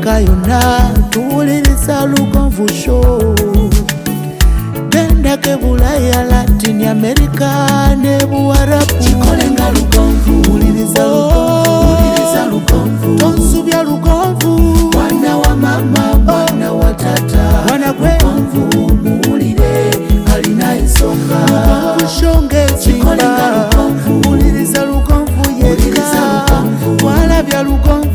Africa yonna tuwuliriza Lugonvu Show. Gendako e Bulaya, Latin America ne Buwarabu. Kikole nga Lugonvu. Wuliriza Lugonvu. Wuliriza Lugonvu. Tonsubya Lugonvu. Mwana wa mama, mwana wa tata. Mwana gwe. Lugonvu muwulire, alina ensonga. Lugonvu Show Kikole nga ng'ezimba. Lugonvu. Wuliriza Lugonvu Wuliriza yekka. Lugonvu. Walabya Lugonvu.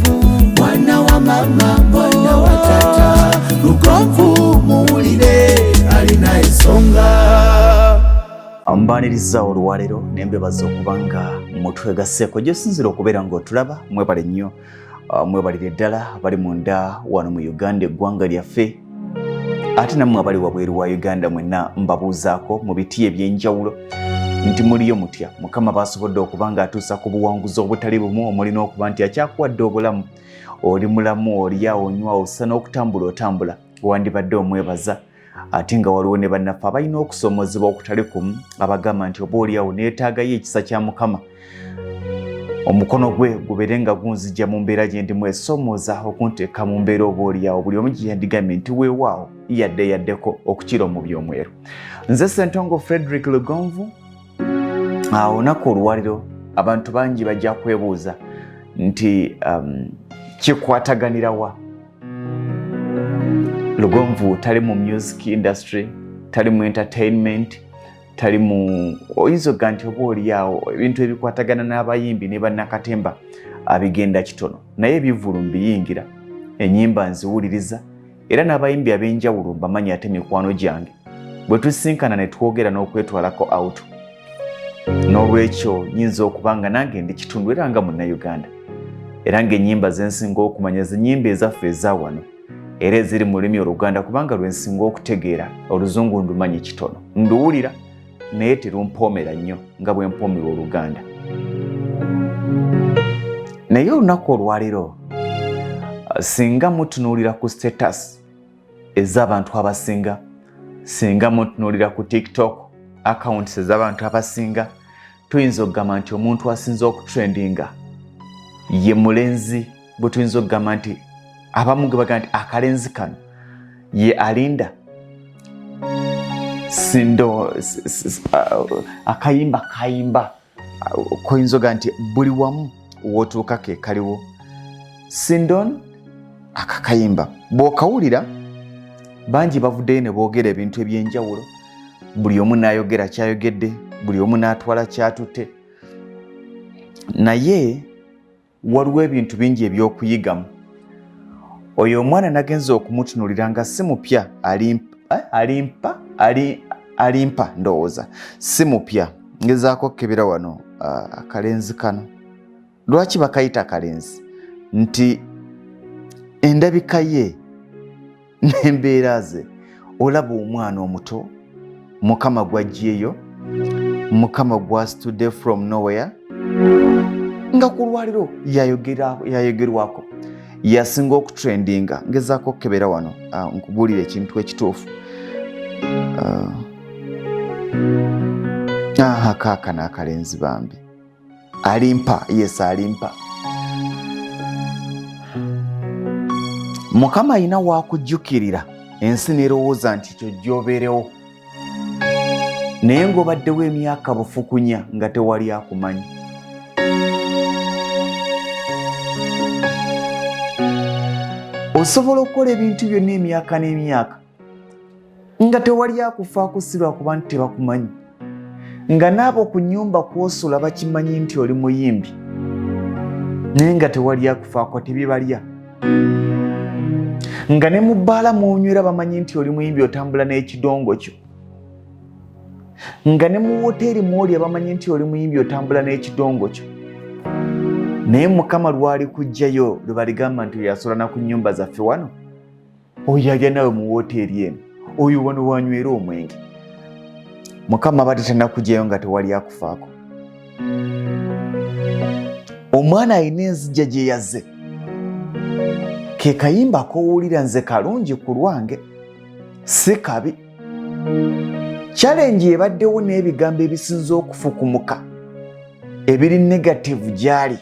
Mwana wa mama, mwana wa tata. Lugonvu muwulire, alina ensonga. Mbaniriza olwaleero nembebaza okuba nga mutwegaseeko gyosinzira okubeera ng'otulaba. Mwebale nnyo, mwebalire ddala abali munda wano mu Uganda, eggwanga lyaffe, ate nammwe abali wabweru wa Uganda mwenna mbabuuzaako mu biti ebyenjawulo nti muliyo mutya? Mukama basobodde okuba nga atuusa ku buwanguzi obutali bumu, omuli n'okuba nti akyakuwadde obulamu, oli mulamu, olya, onywa, ossa n'okutambula otambula, wandibadde omwebaza. Ate nga waliwo ne bannaffe abalina okusoomozebwa okutali kumu, abagamba nti oba oliawo neetaagayo ekisa kya Mukama, omukono gwe gubeere nga gunzijja mu mbeera gye ndimu esoomooza, okunteeka mu mbeera oba oliawo buli omu gye yandigambye nti weewaawo yadde yaddeko okukira omubi omweru. Nze Sentongo Frederick Lugonvu. Olunaku olwaliro abantu bangi bajja kwebuuza nti kikwataganirawa Lugonvu tali mu music industry, tali mu entertainment, tali mu oyinza okuga nti oba oliawo ebintu ebikwatagana n'abayimbi ne bannakatemba abigenda kitono, naye ebivvulu mbiyingira, ennyimba nziwuliriza, era n'abayimbi ab'enjawulo mbamanyi, ate mikwano gyange bwe tusinkana ne twogera n'okwetwalako out. N'olwekyo nyinza okuba nga nange ndi kitundu era nga Munnayuganda, era ng'ennyimba zensinga okumanya zinyimba ezaffe eza wano era eziri mu lulimi Oluganda, kubanga lwensinga okutegeera. Oluzungu ndumanyi kitono, nduwulira naye terumpoomera nnyo nga bwe mpoomerwa Oluganda. Naye olunaku olwaleero, singa mutunuulira ku status ez'abantu abasinga, singa mutunuulira ku TikTok accounts ez'abantu abasinga, tuyinza okugamba nti omuntu asinze okutrendinga ye mulenzi bwe tuyinza okugamba nti abamu ge bagamba nti akalenzi kano ye alinda sindo akayimba kayimba koyinza oga nti buli wamu wootuuka ke kaliwo sindon. Akakayimba bw'okawulira, bangi bavuddeyo ne boogera ebintu ebyenjawulo, buli omu n'ayogera kyayogedde, buli omu n'atwala kyatutte, naye waliwo ebintu bingi ebyokuyigamu. Oyo omwana nagenza okumutunulira nga si mupya, alimpa alimpa ndowooza si mupya. Ngezaako okukebera wano akalenzi kano, lwaki bakayita kalenzi? Nti endabika ye n'embeera ze, olaba omwana omuto Mukama gwajjeeyo, Mukama gwasitudde from nowhere, nga ku lwaliro yayogerwako, yasinga okutrendinga. Ngezaako okukebera wano nkubuulira ekintu ekituufu. Aha, kaakano akalenzi bambi alimpa, yes, alimpa. Mukama alina wakujjukirira ensi nerowooza nti kyojja obeerewo, naye ng'obaddewo emyaka bufukunya nga tewali akumanyi. Osobola okukola ebintu byonna emyaka n'emyaka nga tewali akufaako, si lwakuba nti tebakumanyi, nga naabo ku nyumba kwosula bakimanyi nti oli muyimbi, naye nga tewali akufaako, tebibalya, nga ne mu bbaala mwonywera bamanyi nti oli muyimbi, otambula n'ekidongo kyo, nga ne mu woteeri mwolya bamanyi nti oli muyimbi, otambula n'ekidongo kyo, naye Mukama lwali kujjayo lwe baligamba nti oyo asula na ku nnyumba zaffe wano, oyo alya nawe mu woteeri eno, oyo wano wanywera omwenge. Mukama abadde tanakugyayo nga tewali akufaako. Omwana alina enzijja gye yaze, ke kayimba kowulira, nze kalungi ku lwange, si kabi. Challenge ebaddewo n'ebigambo ebisinze okufukumuka ebiri negative gyali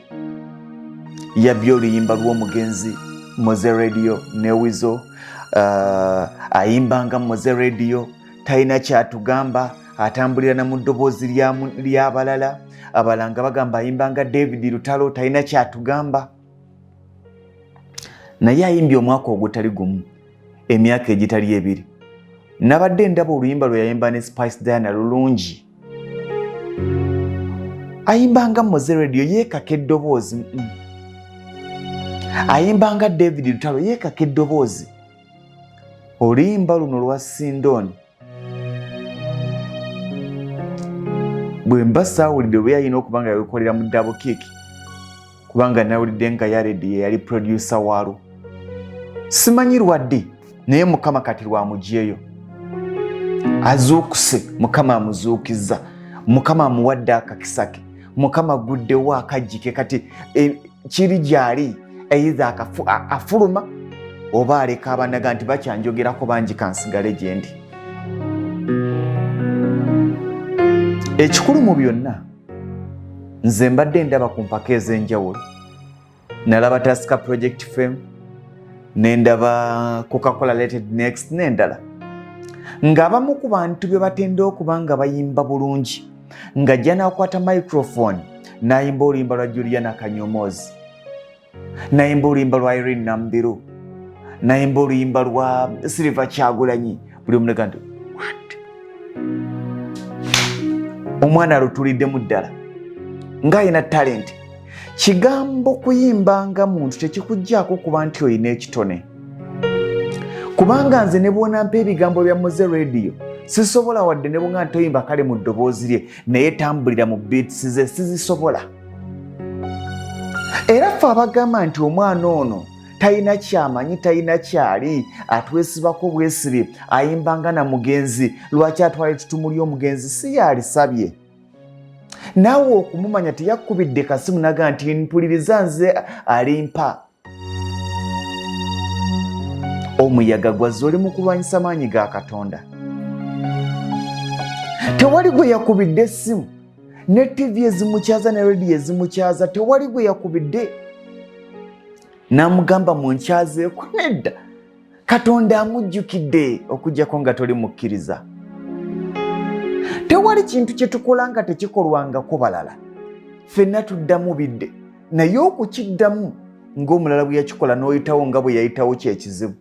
yabbye oluyimba lw'omugenzi. Moze Radio ne Wizo, ayimbanga Moze Radio, talina kyatugamba, atambulira na mu ddoboozi ly'abalala. Abalanga bagamba ayimbanga David Lutalo, talina kyatugamba, naye ayimbye omwaka ogutali gumu, emyaka egitali ebiri. Nabadde ndaba oluyimba lwe yayimba ne Spice Diana lulungi, ayimbanga Moze Radio, yeekaka eddoboozi. Ayimbanga David Lutalo, yeekaka eddoboozi. Oluyimba luno lwa Sindoni bwe mba saawulidde oba yalina okuba nga yalukolera mu double kick, kubanga nawulidde nga Yaredi ye yali producer waalwo, simanyi lwadde, naye Mukama kati lwamugyeyo, azuukuse. Mukama amuzuukizza, Mukama amuwadde akakisa ke, Mukama aguddewo akajjike. Kati kiri gyali either afuluma oba aleka abanaga nti bakyanjogerako bangi, kansigale gyendi. Ekikulu mu byonna, nze mbadde ndaba ku mpaka ez'enjawulo, nalaba Tusker Project Fame, nendaba Coca-Cola Rated Next n'endala, ng'abamu ku bantu be batenda okuba nga bayimba bulungi, ng'ajja n'akwata microphone n'ayimba oluyimba lwa Juliana Kanyomozi, n'ayimba oluyimba lwa Irene Nambiru, n'ayimba oluyimba lwa Silver Kyagulanyi. Buli omu nega nti, "What? Omwana alutuliddemu ddala ng'alina talent." Kigambo kuyimba nga muntu tekikugjaako kuba nti olina ekitone, kubanga nze ne bwonampa ebigambo bya Moze Radio sisobola, wadde ne bwonga ntoyimba kale mu ddoboozi lye, naye tambulira mu beats ze, sizisobola. Era ffe abagamba nti omwana ono talina kyamanyi, talina kyali, atwesibako bwesibi, ayimbanga na mugenzi, lwaki atwala ettutumu ly'omugenzi? Si yaalisabye. Naawe okumumanya teyakubidde kasimu naga nti mpuliriza nze alimpa omuyaga gwazze, oli mu kulwanyisa maanyi ga Katonda. Tewali gwe yakubidde essimu, ne TV ezimukyaza ne rediyo ezimukyaza, tewali gwe yakubidde n'amugamba munkyazeeko. Nedda, Katonda amujjukidde, okuggyako nga toli mukkiriza. Tewali kintu kye tukola nga tekikolwangako balala. Ffenna tuddamu bidde, naye okukiddamu ng'omulala bwe yakikola n'oyitawo nga bwe yayitawo kyekizibu.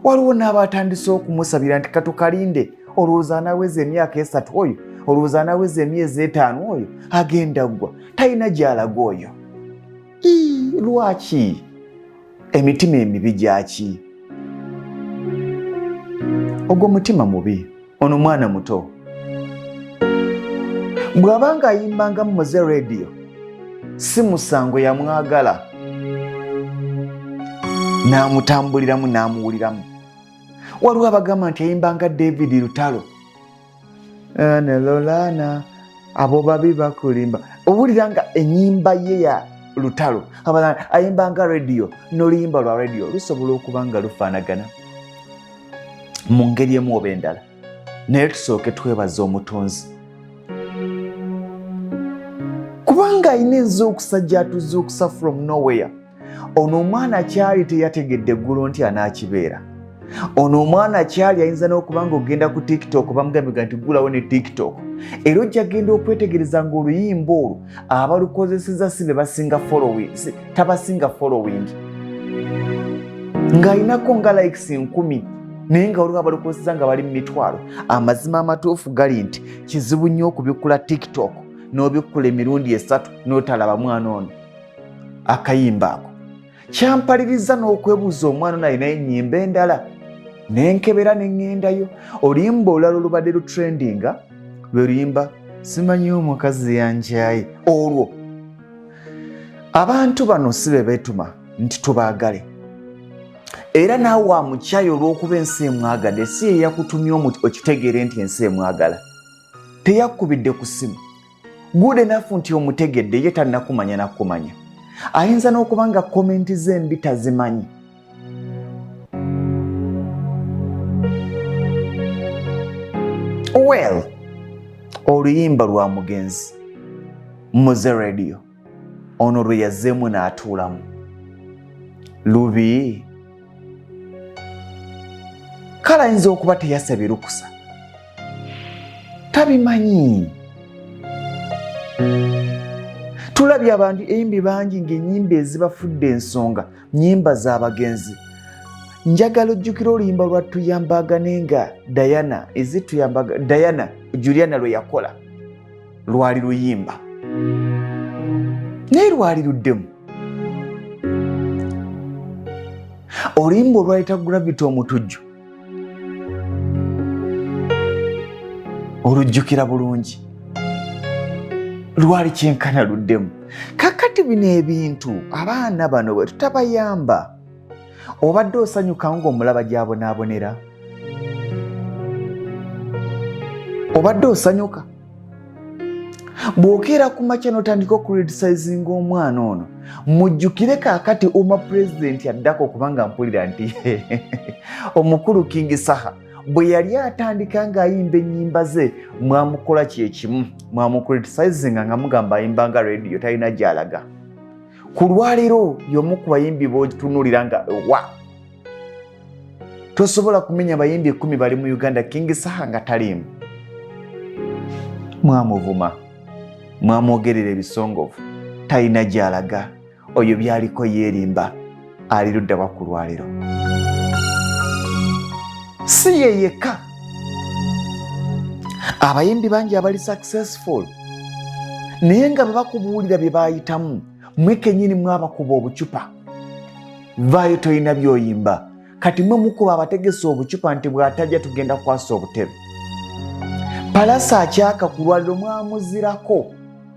Waliwo n'abatandise okumusabira nti katukalinde, olowooza anaaweza emyaka 3 oyo, olowooza anaaweza emyezi 5 oyo, agenda ggwa talina gy'alaga oyo. Lwaki emitima emibi gyaki? Ogwo mutima mubi. Ono mwana muto, bw'aba nga ayimbanga mu Moze Radio si musango, yamwagala n'amutambuliramu n'amuwuliramu. Waliwo abagamba nti ayimbanga David Lutalo nelolana, abo babi bakulimba. Owulira nga enyimba ye ya Lutalo, abalala ayimbanga Radio, n'oluyimba lwa Radio lusobola okuba nga lufaanagana mu ngeri emu oba endala. Naye tusooke twebaza Omutonzi, kubanga alina enzuukusa gy'atuzuukusa from nowhere. Ono omwana kyali teyategedde eggulo nti anaakibeera. Ono omwana kyali ayinza n'okuba nga ogenda ku TikTok bamugambega nti gulawo ne TikTok, era ojja genda okwetegereza ng'oluyimba olwo abalukozeseza si be basinga following, tabasinga following, ng'alinako nga likes 1000, naye nga waliwo abalukozesa nga bali mu mitwalo. Amazima amatuufu gali nti kizibu nnyo okubikkula TikTok n'obikkula emirundi esatu n'otalaba mwana ono akayimba ako. Kyampaliriza n'okwebuuza omwana ono alinayo ennyimba endala, nenkebera neŋŋendayo. Oluyimba olulala olubadde lutrendinga lwe luyimba simanyi omukazi yankyaye. Olwo abantu bano si be beetuma nti tubaagale, era naawe amukyayi olw'okuba ensi emwagadde, si ye yakutumye okitegeere nti ensi emwagala. Teyakubidde ku ssimu. Good enough nti omutegedde, ye tannakumanya nakumanya. Ayinza n'okuba nga comment ze embi tazimanyi. Well, oluyimba lwa mugenzi Muze Radio ono lwe yazzeemu n'atuulamu. Lubi kale ayinza okuba teyasabye lukusa, tabimanyi. Tulabye abantu eyimbi bangi ng'ennyimba ezibafudde ensonga nnyimba z'abagenzi. Njagala ojjukira oluyimba lwa Tuyambagane nga Diana ezituyambaga Diana Juliana lwe yakola, lwali luyimba naye lwali luddemu oluyimba olwaleta Gravity Omutujju, olujjukira bulungi, lwali kyenkana luddemu. Kakati bino ebintu abaana bano bwe tutabayamba, obadde osanyuka ng'omulaba gy'abonaabonera, obadde osanyuka bw'okeera ku makya n'otandika okucriticizinga omwana ono. Mujjukire kaakati uma pulezidenti addako, kubanga mpulira nti omukulu King Saha bwe yali atandika ng'ayimba ennyimba ze, mwamukola kyekimu, mwamucriticizinga nga mugamba ayimba nga rediyo, talina gy'alaga. Ku lwaleero y'omu ku bayimbi b'otunuulira nga wa tosobola kumenya bayimbi 10 bali mu Uganda, King Saha nga taliimu. Mwamuvuma, mwamwogerera ebisongovu, talina gy'alaga, oyo byaliko yeerimba, ali ludda wa ku lwaleero? Si ye yekka, abayimbi bangi abali successful naye nga bwe bakubuulira bye bayitamu, mwe kennyini mwabakuba obucupa, vaayo tolina byoyimba. Kati mwe mukuba abategesa obucupa nti bw'atajja tugenda kukwasa obutebe. Pallaso akyaka ku lwaliro, mwamuzirako,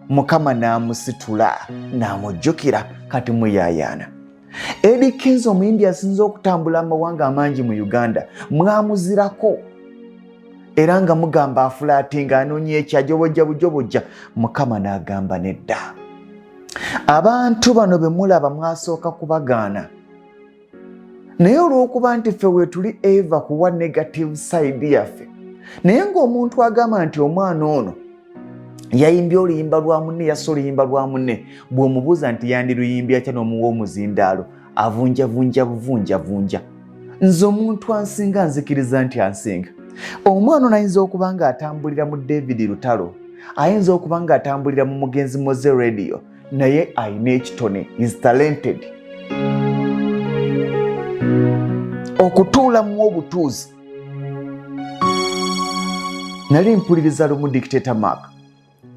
Mukama n'amusitula n'amujjukira, kati muyaayaana. Eddy Kenzo, omuyimbi asinze okutambula amawanga amangi mu Uganda, mwamuzirako era nga mugamba afulaati nga anoonya ekyajobojja bujobojja. Mukama n'agamba nedda, abantu bano be mulaba mwasooka kubagaana, naye olw'okuba nti ffe weetuli eva kuwa negative side yaffe. Naye ng'omuntu agamba nti omwana ono yayimbye oluyimba lwa munne, yasse oluyimba lwa munne, bw'omubuuza nti yandiruyimbye atya n'omuwa omuzindaalo, avunjavunja buvunjavunja. Nze omuntu ansinga nzikiriza nti ansinga. Omwana ono ayinza okuba nga atambulira mu David Lutalo, ayinza okuba nga atambulira mu mugenzi Mowzey Radio, naye ayina ekitone, is talented. Okutuulamu obutuuzi, nali mpuliriza lumu Dictator Mark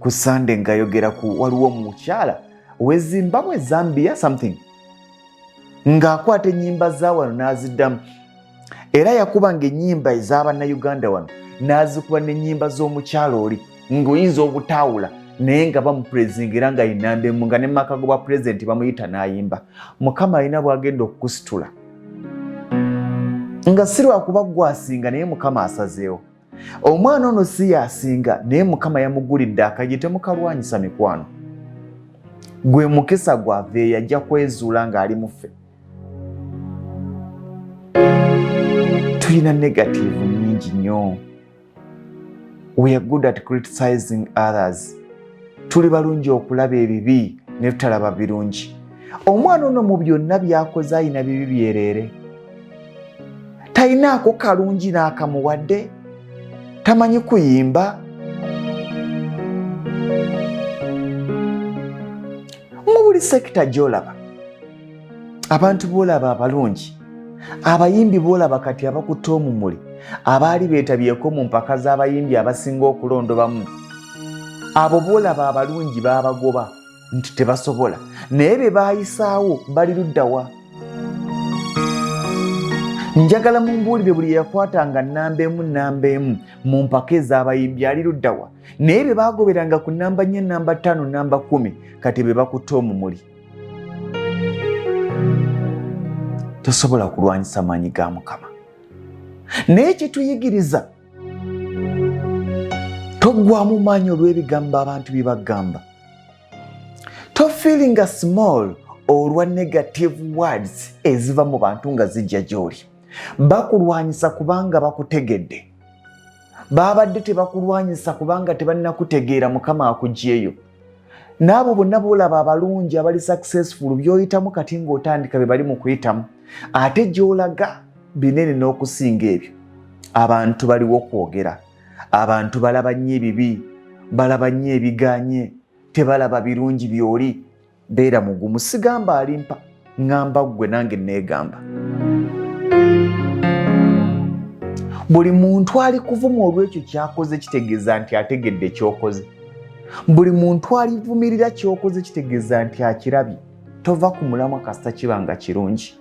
ku Sande ngayogera ku waliwo omukyala owe Zimbabwe, Zambia, something, ng'akwata ennyimba za wano n'aziddamu, era yakubanga ennyimba ez'abannayuganda wano n'azikuba n'ennyimba z'omukyala oli ng'oyinza obutaawula, naye nga bamupurezinga era nga inamba emu nga ne maka g'obwa pulezidenti bamuyita n'ayimba. Mukama alina bw'agenda okukusitula nga si lwakuba gwasinga, naye Mukama asazeewo. Omwana ono si yasinga, naye Mukama yamugulidde akagi, temukalwanyisa mikwano. Gwe mukisa gwaveeyo, ajja kwezuula ng'ali muffe. Tulina negative nyingi nnyo. We are good at criticizing others. Tuli balungi okulaba ebibi ne tutalaba birungi. Omwana ono mu byonna byakoze ayina bibi byereere, talinaako kalungi n'akamuwadde, tamanyi kuyimba. Mu buli sector gy'olaba, abantu boolaba abalungi, abayimbi boolaba kati abakutte omumuli, abaali beetabyeko mu mpaka z'abayimbi abasinga okulondobamu, abo boolaba abalungi baabagoba nti tebasobola, naye be baayisaawo bali luddawa? Njagala mumbuulire, buli eyakwatanga namba emu, namba emu mu mpaka ez'abayimbi ali luddawa? Naye be baagoberanga ku namba 4, namba 5, namba 10, kati be bakutte omumuli. Tosobola kulwanyisa maanyi ga Mukama, naye kyetuyigiriza, toggwamu maanyi olw'ebigambo abantu bye bagamba, tofeelinga small olwa negative words eziva mu bantu nga zijja gy'oli. Bakulwanyisa kubanga bakutegedde, babadde tebakulwanyisa kubanga tebannakutegeera. Mukama akugyeyo. N'abo bonna boolaba abalungi abali successful, by'oyitamu kati ng'otandika be bali mu kuyitamu, ate gy'olaga binene n'okusinga ebyo. Abantu baliwo kwogera, abantu balaba nnyo ebibi, balaba nnyo ebiganye, tebalaba birungi by'oli. Beera mugumu. Sigamba alimpa, ŋŋamba ggwe nange neegamba. Buli muntu ali kuvuma olw'ekyo kyakoze kitegeeza nti ategedde kyokoze. Buli muntu alivumirira kyokoze kitegeeza nti akirabye. Tova ku mulamwa kasita kiba nga kirungi.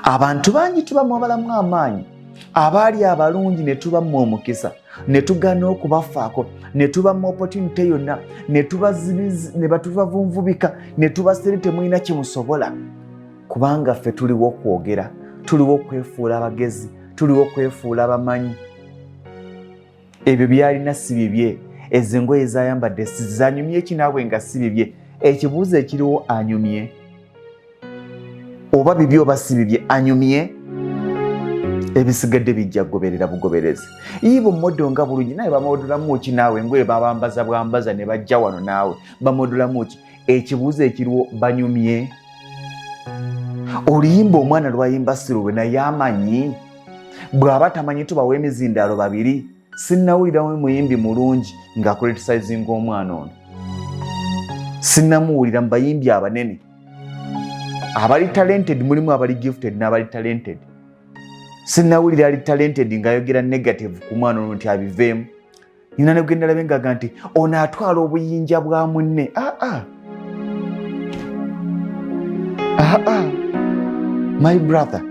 Abantu bangi tubamu abalamu amaanyi, abaali abalungi ne tubamu omukisa ne tugaana okubafaako, ne tubamu opportunity yonna ne tubazibiza, ne batubavunvubika, ne tubasere temulina kyemusobola, kubanga ffe tuliwo okwogera, tuliwo okwefuula abagezi, tuliwo okwefuula abamanyi. Ebyo byalina si bibye, ezo engoye zayambadde zanyumye ki naawe nga si bibye? Ekibuuzo ekiriwo, anyumye oba bibye oba si bibye? Anyumye, ebisigadde bijja kugoberera bugoberezi. Ibo modo nga bulungi, naye bamodulamu ki naawe? Engoye babambaza bwambaza ne bajja wano, naawe bamodulamu ki? Ekibuuzo ekiriwo, banyumye? Oluyimba omwana lwayimba sirulwe, naye amanyi. Bw'aba tamanyi, tubawa emizindaalo babiri. Sinnawuliramu muyimbi mulungi nga criticizinga omwana ono, sinnamuwulira mu bayimbi abanene abali talented. Mulimu abali gifted n'abali talented. Sinnawulira ali talented ng'ayogera negative ku mwana ono nti abiveemu. Nina negenda labe ngaga nti ono atwala obuyinja bwa munne. Aa aa, my brother,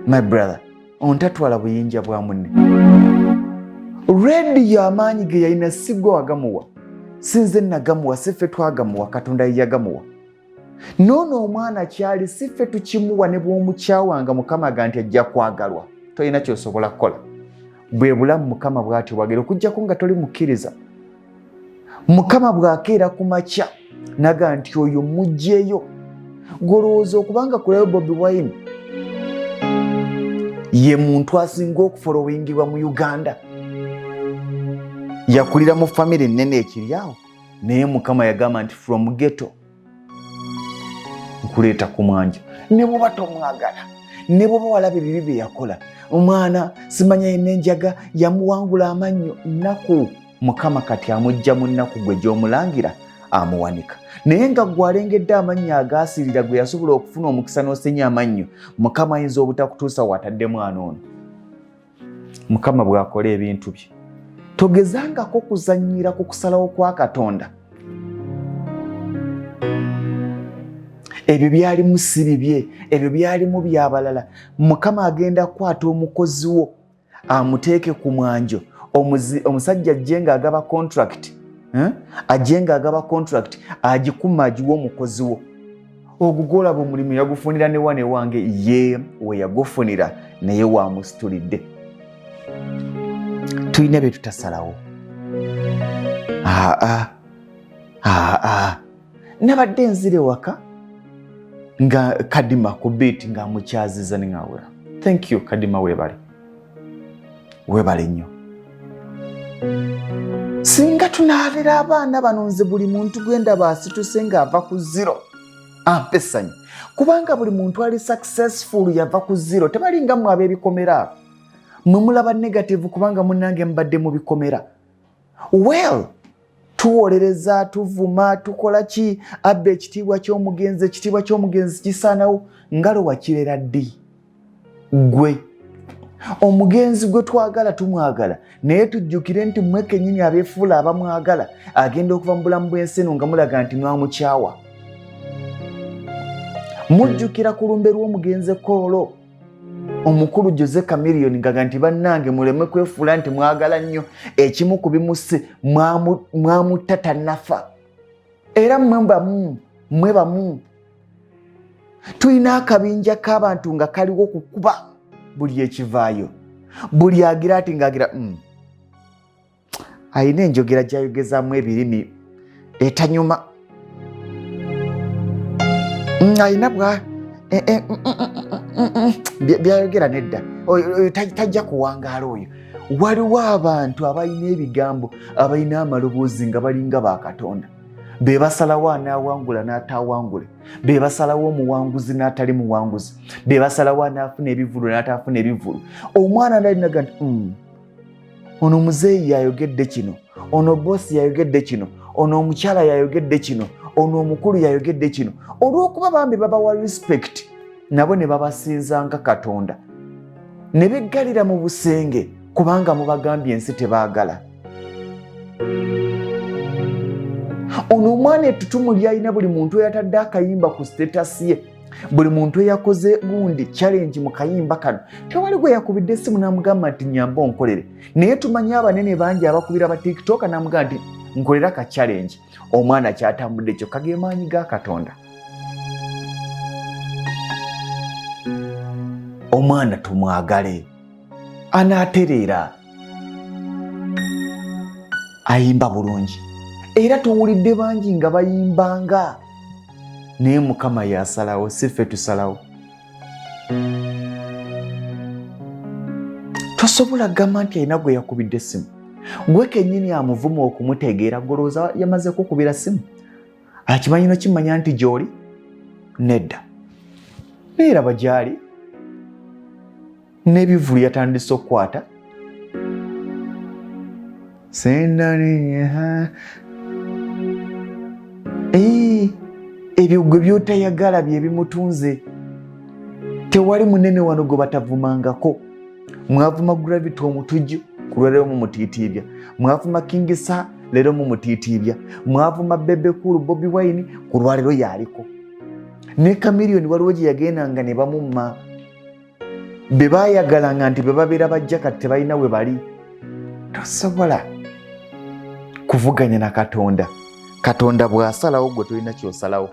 my brother, ono tatwala buyinja bwa munne. Rediyo amaanyi ge yalina sigwe wagamuwa, sinze nagamuwa, si ffe twagamuwa, Katonda ye yagamuwa. Noono omwana kyali si ffe tukimuwa. Ne bw'omukyawanga, Mukama ga nti ajja kwagalwa, tolina kyosobola kukola. Bwe bulamu Mukama bw'atyo bwagera, okugjako nga toli mukkiriza. Mukama bw'akeera ku makya naga nti oyo mugjeyo, gwolowooza okubanga kulayo Bobi Wine ye muntu asinga okufolowingibwa mu Uganda, yakulira mu famire ennene ekiri awo, naye Mukama yagamba nti from ghetto nkuleeta ku mwanja. Ne bwoba tomwagala, ne bwoba walaba ebibi bye yakola, omwana simanya yenna enjaga yamuwangula amannyo, nnaku. Mukama kati amujja mu nnaku gwe gy'omulangira amuwanika, naye nga gwe alengedde amannyo agaasirira, gwe yasobola okufuna omukisa n'osenya amannyo, Mukama ayinza obutakutuusa watadde mwana ono. Mukama bw'akola ebintu bye, togezangako kuzannyira ku kusalawo kwa Katonda. Ebyo byalimu si bibye, ebyo byalimu byabalala. Mukama agenda kukwata omukozi wo amuteeke ku mwanjo. Omusajja ajje ng'agaba contract, eh? Ajje ng'agaba contract, agikuma, agiwa omukozi wo. Ogwo gwolaba omulimu yagufunira ne wane wange ye we yagufunira, naye wamusitulidde. Tulina bye tutasalawo. Aa aa, nabadde nzira ewaka nga Kadima ku beat nga mukyaziza, nengawera, "Thank you Kadima, webale, webale nnyo." Singa tunaalera abaana bano, nze buli muntu gwendaba asituse ng'ava ku zero ampa essanyu, kubanga buli muntu ali successful yava ku zero. Tebalinga mmwe ab'ebikomera abo, mwe mulaba negative kubanga munnange mubadde mu bikomera. Well, tuwolereza, tuvuma, tukola ki, abba ekitiibwa ky'omugenzi, ekitiibwa ky'omugenzi kisaanawo. Ngalo wakirera ddi gwe? Omugenzi gwe twagala tumwagala, naye tujjukire nti mmwe kennyini abeefuula abamwagala agenda okuva mu bulamu bw'ensi eno nga mulaga nti mwamukyawa. Mujjukira ku lumbe lw'omugenzi Koolo, omukulu Jose Chameleone ngaga nti bannange muleme kwefuula nti mwagala nnyo, ekimu ku bimusse mwamutta tannafa. Era mmwe bamu, mmwe bamu. Tulina akabinja k'abantu nga kaliwo kukuba buli ekivaayo, buli agira ati ngaagira Ayina enjogera gyayogezaamu ebirimi etanyuma. Ayina bwa eh, eh, byayogera nedda, oyo tajja kuwangaala oyo. Waliwo abantu abalina ebigambo, abalina amaloboozi nga balinga ba Katonda. Be basalawo anaawangula n'ataawangule, be basalawo omuwanguzi n'atali muwanguzi, be basalawo anaafuna ebivulu n'ataafuna ebivulu. Omwana nalinaga nti ono muzeeyi yayogedde kino, ono boosi yayogedde kino, ono omukyala yayogedde kino, ono omukulu yayogedde kino. Olw'okuba bambi babawa respect, nabo ne babasinza nga Katonda, ne beggalira mu busenge kubanga mubagambye ensi tebaagala. Ono omwana ettutumu lyalina, buli muntu eyatadde akayimba ku status ye, buli muntu eyakoze gundi challenge mu kayimba kano, tewali gwe yakubidde essimu n'amugamba nti nyamba onkolere. Naye tumanyi abanene bangi abakubira ba TikTok n'amugamba nti nkolera ka challenge. Omwana kyatambudde kyokka ge maanyi ga Katonda. Omwana tumwagale, anaatereera, ayimba bulungi, era tuwulidde bangi nga bayimbanga, naye Mukama yasalawo, si ffe tusalawo. Tosobola kugamba nti alina gwe yakubidde essimu. Gwe kennyini amuvuma okumutegeera, golowooza yamaze kukubira ssimu? Akimanyi nokimanya nti gy'oli? Nedda. Naye raba gy'ali n'ebivulu yatandise okukwata sendani. Ebyo gwe byotayagala bye bimutunze. Tewali munene wano gwe batavumangako. Mwavuma Gravity Omutujju, ku lwaleero mumutiitiibya. Mwavuma King Saha, leero mumutiitiibya. Mwavuma Bebe Cool, Bobi Wine, ku lwaleero yaliko. Ne Chameleone waliwo gye yagendanga ne bamumma. Be baayagalanga nti be babeera bajja, kati tebalina we bali. Tosobola kuvuganya na Katonda. Katonda bw'asalawo, gwe tolina ky'osalawo.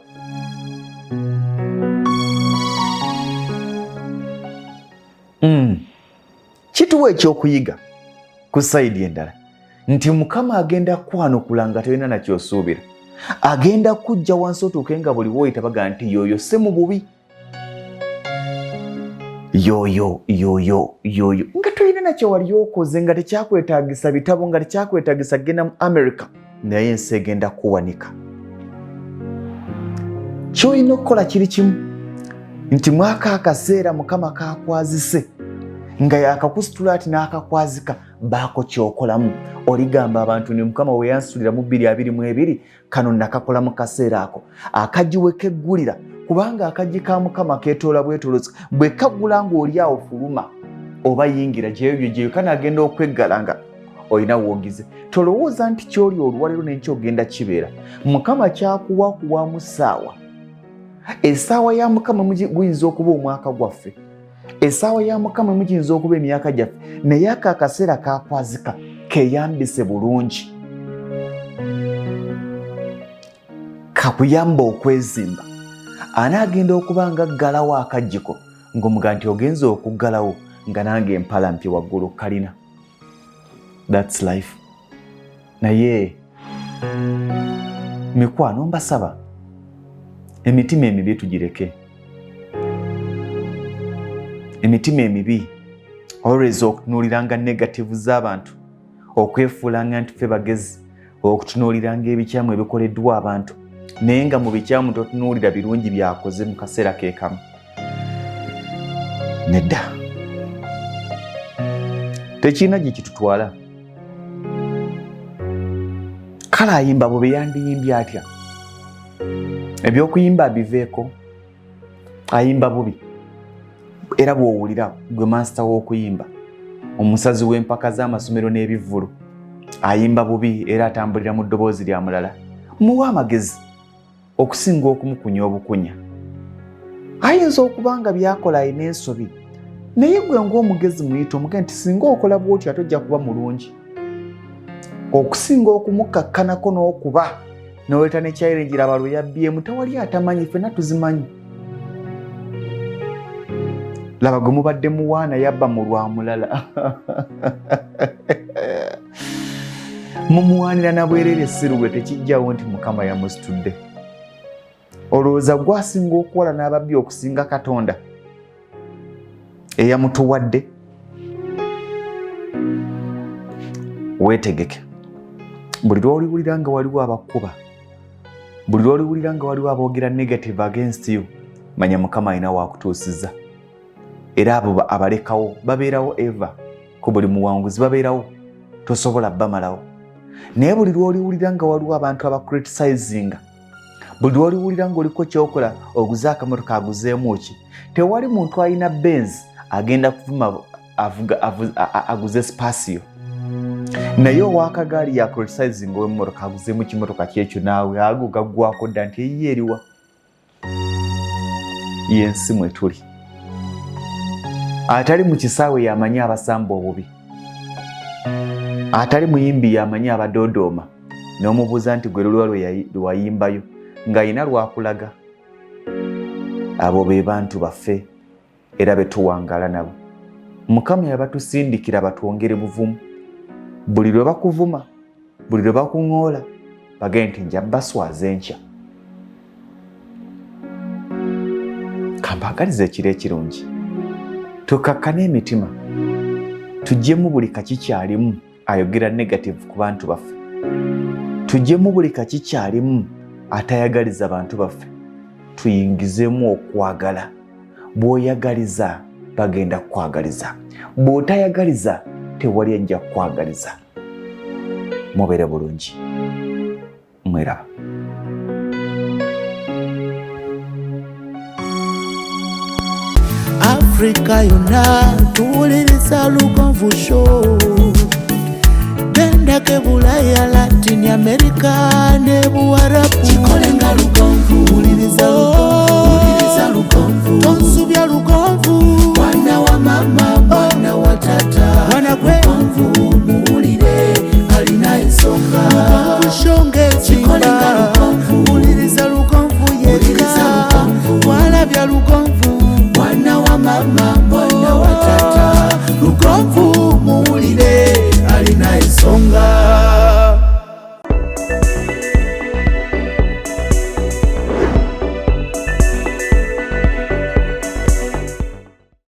Kituwa ekyokuyiga ku side endala nti Mukama agenda kwanukula nga tolina nakyosuubira. Agenda kujja wansi otuuke nga buli woyita baga nti yoyo si mu bubi, yoyo yoyo yoyo, nga tolina nakyo wali okoze, nga tekyakwetagisa bitabo, nga tekyakwetagisa kugenda mu America, naye ensi egenda kuwanika. Kyolina okukola kiri kimu, nti mwaka akaseera Mukama kakwazise nga yakakusitula ati n'akakwazika, baako kyokolamu. Oligamba abantu ni Mukama we yansitulira mu 2022, kano nakakola mu kaseera ako. Akaggi we keggulira, kubanga akaggi ka Mukama keetoola bwetolozi, bwe kaggula ng'oli awo fuluma oba yingira gyeyo gyeyo, kanaagenda okweggala nga olina woogize. Tolowooza nti kyoli olwaleero n'enkya ogenda kibeera. Mukama kyakuwa kuwamu ssaawa. Essaawa ya Mukama guyinza okuba omwaka gwaffe, essaawa ya Mukama mugiyinza okuba emyaka gyaffe, naye ako akaseera kakwazika keyambise bulungi, kakuyamba okwezimba. Anaagenda okuba nga ggalawo akajjiko ng'omuga nti ogenza okuggalawo nga nange empala mpye waggulu kalina. That's life. Naye mikwano, mbasaba emitima emibi tugireke. Emitima emibi, always okutunuuliranga negative z'abantu, okwefuulanga nti ffe bagezi, okutunuuliranga ebikyamu ebikoleddwa abantu, naye nga mu bikyamu totunuulira birungi byakoze mu kaseera ke kamu. Nedda, tekirina gye kitutwala. Kale ayimba bwe yandiyimbye atya? Ebyokuyimba biveeko, ayimba bubi. Era bw'owulira gwe master w'okuyimba, omusazi w'empaka z'amasomero n'ebivvulu, ayimba bubi era atambulira mu ddoboozi lya mulala, muwe amagezi okusinga okumukunya obukunya. Ayinza okuba nga byakola alina ensobi, naye gwe ng'omugezi muyite omugende nti singa okola bw'otyo ate ojja kuba mulungi, okusinga okumukakkanako n'okuba n'oleeta ne challenge. Laba lwe yabbyemu, tewali atamanyi, ffenna tuzimanyi. Laba gwe mubadde muwaana yabba mu lwa mulala, mumuwaanira na bwereere sirwe. Tekijjawo nti Mukama yamusitudde. Olowooza gwasinga okuwala n'ababbi okusinga Katonda eyamutuwadde? Weetegeke. Buli lw'oliwulira nga waliwo abakuba, buli lw'oliwulira nga waliwo aboogera negative against you, manya Mukama alina waakutuusiza. Era abo abalekawo babeerawo eva ku buli muwanguzi, babeerawo, tosobola bamalawo. Naye buli lw'oliwulira nga waliwo abantu abacriticinga, buli lw'oliwulira ng'oliko kyokola, oguze akamotoka aguzeemu ki, tewali muntu alina Benz agenda kuvuma aguze Spacio. Naye owakagaali ya criticizing ow'emmotoka aguzeemu kimotoka kyekyo, naawe ago gaggwako dda nti eyiye eriwa. Yensi mwe tuli. Atali mu kisaawe yamanyi abasamba obubi, atali muyimbi yamanyi abadoodooma. N'omubuuza nti gwe lulwa lwe wayimbayo ng'ayina lwakulaga. Abo be bantu baffe era betuwangaala nabo. Mukama yabatusindikira batwongere buvumu. Buli lwe bakuvuma, buli lwe bakuŋoola, bagende nti nja baswaza enkya. Kambaagaliza ekiro ekirungi, tukakkane emitima, tuggyemu buli kakikyalimu ayogera negative ku bantu baffe, tuggyemu buli kakikyalimu atayagaliza bantu baffe, tuyingizemu okwagala. Bw'oyagaliza bagenda kukwagaliza, bw'otayagaliza tewali ajja kukwagaliza. Mubeere bulungi, mweraba. Afrika yonna tuwuliriza Lugonvu Show. Gendako Bulaya, Latin America ne Buwarabu. Kikole.